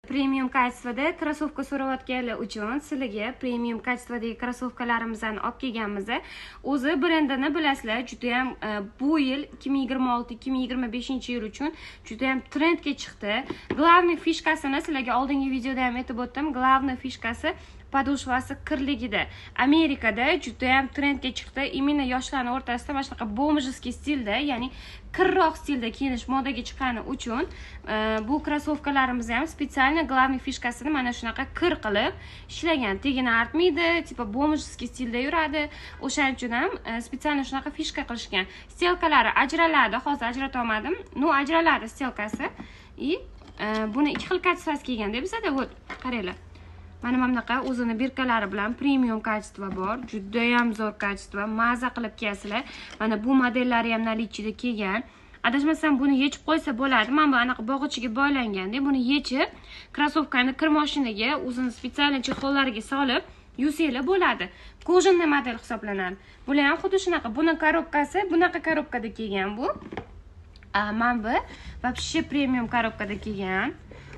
Premium качество da krossovka so'rayotganlar uchun sizlarga premium качество dagi krossovkalarimizni olib kelganmiz. O'zi brendini bilasizlar, juda ham bu yil 2026-2025 yil uchun juda ham trendga chiqdi. Главный фишка sini sizlarga oldingi videoda ham aytib o'tdim. Главный фишка si подошва si kirligida. Amerikada juda ham trendga chiqdi. Именно yoshlarning o'rtasida mana shunaqa бомжеский stilda, ya'ni kirroq stilda kiyinish modaga chiqqani uchun bu krossovkalarimizni ham специально главный фишка sini mana shunaqa kir qilib ishlagan. Tagini artmaydi, типа бомжеский stilda yuradi. O'shaning uchun ham специально shunaqa фишка qilishgan. Стелка lari ajraladi, hozir ajrata olmadim. Ну, ajraladi стелка si. И buni ikki xil качество si kelganda bizada. Вот, qaranglar. Mana bunaqa o'zini бирка lari bilan premium качество bor. Judayam zo'r качество. Maza qilib kiyasizlar. Mana bu modellari ham наличие da kelgan. Adashmasam, buni yechib qo'ysa bo'ladi. Mana bu anaqa bog'ichiga boylanganda, buni yechib, krossovkani kir mashinaga o'zini специальный чехол lariga solib yuvsanglar bo'ladi. Кожаный model hisoblanadi. Bular ham xuddi shunaqa. Buni коробка si bunaqa коробка da kelgan bu. Mana bu вообще premium коробка da kelgan.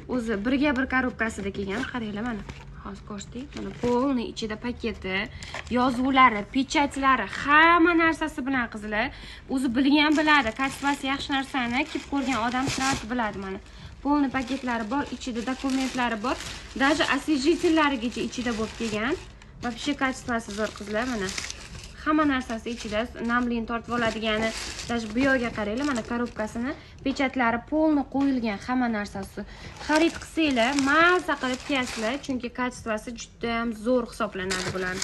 O'zi birga bir коробка sida kelgan. Qaranglar mana. Hozir ko'rsating. Mana полный ichida paketi, yozuvlari, печать lari, hamma narsasi bilan, qizlar. O'zi bilgan biladi, качество si yaxshi narsani kiyib ko'rgan odam сразу biladi mana. Полный paketlari bor, ichida dokumentlari bor. Даже освежитель larigacha ichida bo'lib kelgan. Вообще качество si zo'r, qizlar, mana. Hamma narsasi ichida, namlikni tortib oladigani, даже bu yoqqa qaranglar, mana коробка sini печать lari полный qo'yilgan hamma narsasi. Xarid qilsanglar, maza qilib kiyasizlar, chunki качество si juda ham zo'r hisoblanadi bularni.